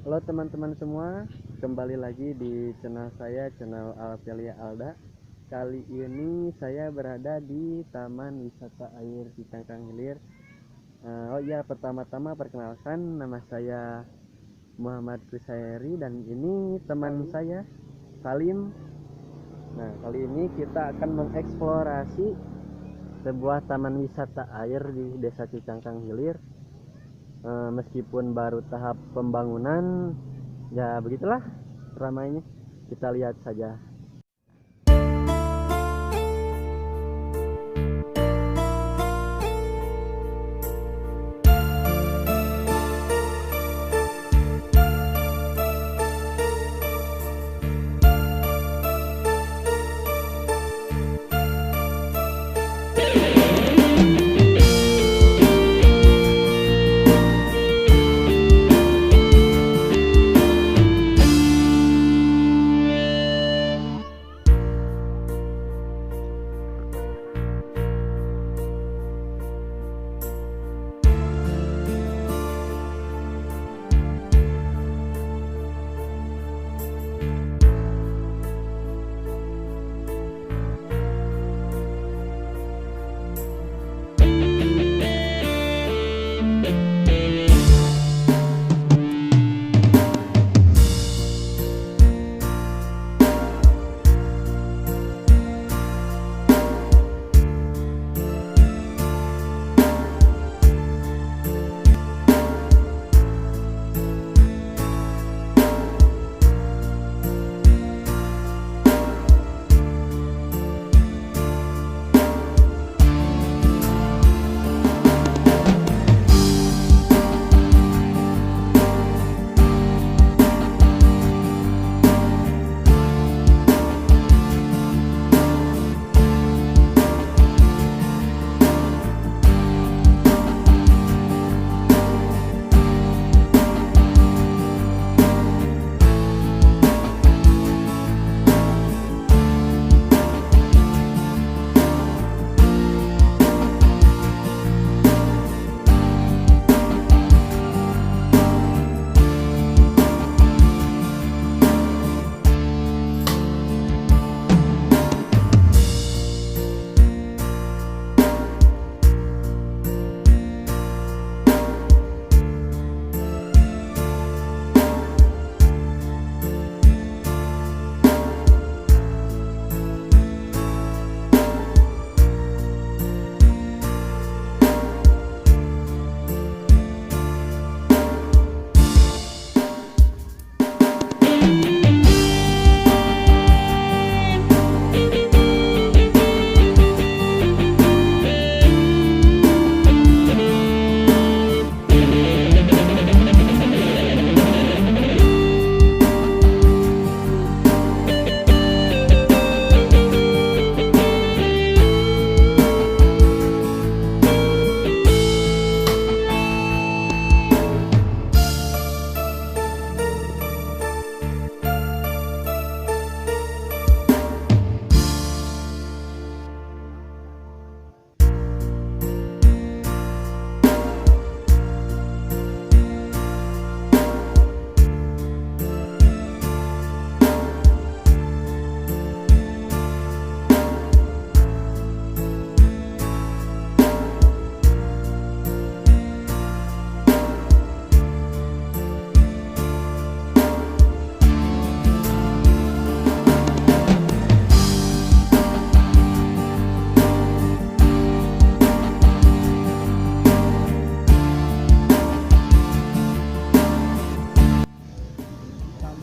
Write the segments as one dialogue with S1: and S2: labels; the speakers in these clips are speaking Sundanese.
S1: Halo teman-teman semua, kembali lagi di channel saya, channel Alfelia Alda. Kali ini saya berada di Taman Wisata Air Cicangkang Hilir. Oh iya, pertama-tama perkenalkan, nama saya Muhammad Kusairi dan ini teman saya Salim. Nah, kali ini kita akan mengeksplorasi sebuah taman wisata air di Desa Cicangkang Hilir. Meskipun baru tahap pembangunan, ya begitulah ramainya. Kita lihat saja.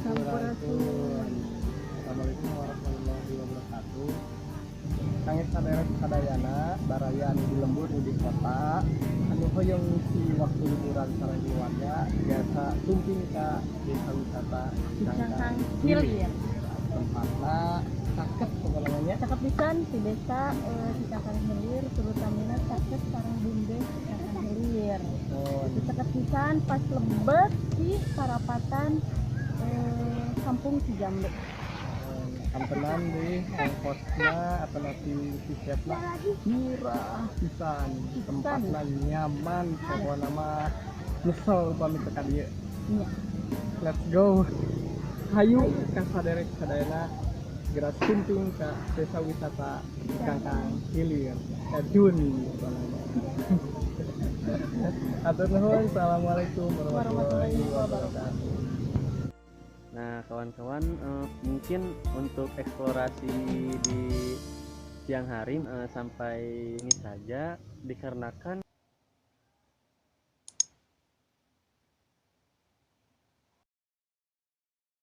S2: Sampurasun. Assalamualaikum warahmatullahi wabarakatuh. Kangge saderek sadayana baraya anu di lembur, di kota, anu hoyong ngisi waktu liburan sareng keluarga, biasa sumping ka Desa Wisata
S3: Cicangkang Hilir.
S2: Tempatna caket pokoknya.
S3: Cakep pisan di desa Cicangkang Hilir, terutamina caket sareng BUMDes Cicangkang Hilir.
S2: Oh,
S3: Itu caket pisan pas lebet di parapatan Kampung Cijambe.
S2: Kampenan di ongkosna atau nanti tiketna murah pisan, tempatna nyaman, pokokna mah nyesel upami teu ka dieu.
S3: Iya.
S2: Let's go. Hayu ka saderek sadayana geura sumping ka Desa Wisata Citangkang Hilir. Terjun pokokna. Hatur nuhun. Assalamualaikum warahmatullahi wabarakatuh.
S1: Nah, kawan-kawan, mungkin untuk eksplorasi di siang hari sampai ini saja dikarenakan